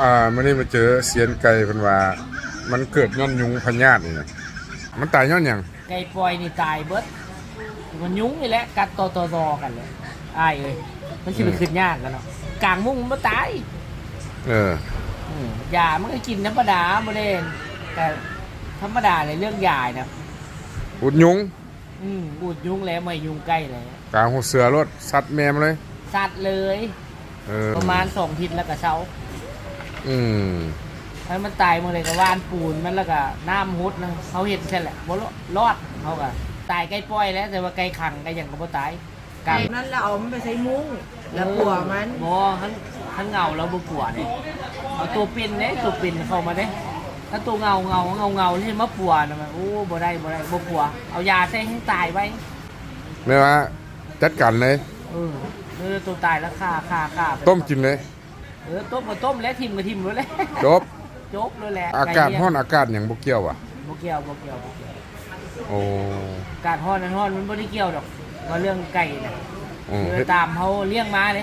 ອ່າ ມື້ນີ້ມາເຈີຊຽນໄກ່ ເພິ່ນວ່າມັນເກີດຍ້ອນຍຸງພະຍາດນີ້ນະ ມັນຕາຍຍ້ອນຫຍັງ? ໄກ່ປ່ອຍນີ້ຕາຍເບິດ ມັນຍຸງນີ້ແຫຼະ ກັດຕໍ່ໆກັນແຫຼະ ອ້າຍເອີຍ ມັນຊິໄປ ອືມ ຂຶ້ນຍາກກັນເນາະ ກາງມຸ້ງມັນບໍ່ຕາຍ. ເອີ ອືມ ຢາມັນກໍກິນທຳມະດາ ບໍ່ໄດ້ ກໍທຳມະດາແຫຼະ ເລື່ອງຢານະ ອຸດຍຸງ. ອືມ ອູດຍຸງແຫຼະ ໄມ້ຍຸງໄກ່ແຫຼະ ກາງຫົວເສືອໂລດ ສັດແມ່ມາເລີຍ ສັດເລີຍ. ເອີ ປະມານສອງທິດແລ້ວກໍເຊົາ. ອືມ ໃຫ້ມັນຕາຍໝົດເລີຍ ກໍຫວ່ານປູນມັນ ແລ້ວກໍນ້ຳຫົດນະ ເຮົາເຮັດຊັ້ນແຫຼະ ບໍ່ລອດ ເຮົາກໍຕາຍໄກ່ປ່ອຍແຫຼະ ແຕ່ວ່າໄກ່ຂັງໄກ່ຫຍັງກໍບໍ່ຕາຍ. ກາງນັ້ນລະເອົາມັນໄປໃສ່ມຸ້ງ ລະປົວມັນ ບໍ່ ຄັນ ຄັນເຫງົາລະບໍ່ປົວເດ້ ເອົາໂຕເປັນເດ້ ໂຕເປັນເຂົ້າມາເດ້ ຖ້າໂຕເຫງົາເຫງົາເຫງົາເຫງົາເຮັດມາປົວນະ ໂອ້ ບໍ່ໄດ້ ບໍ່ໄດ້ ບໍ່ປົວ ເອົາຢາໃສ່ໃຫ້ຕາຍໄວ. ແມ່ນວ່າຈັດການເລີຍ ເອີ ເອີ ໂຕຕາຍລະຂ້າ ຂ້າ ຂ້າ ຕົ້ມກິນເລີຍ. ເອີ ຕົ້ມກໍຕົ້ມແຫຼະ ຖິ້ມກໍຖິ້ມໂລດແຫຼະ ຈົບ ຈົບໂລດແຫຼະ. ອາກາດຮ້ອນ ອາກາດຫຍັງບໍ່ກ່ຽວຫວາ? ບໍ່ກ່ຽວ ບໍ່ກ່ຽວ ບໍ່ກ່ຽວ. ໂອ້ ອາກາດຮ້ອນ ຮ້ອນມັນບໍ່ໄດ້ກ່ຽວດອກ ວ່າເລື່ອງໄກ່ນະ ອືມ ເອີ ຕາມເຮົາລ້ຽງມາເດ້.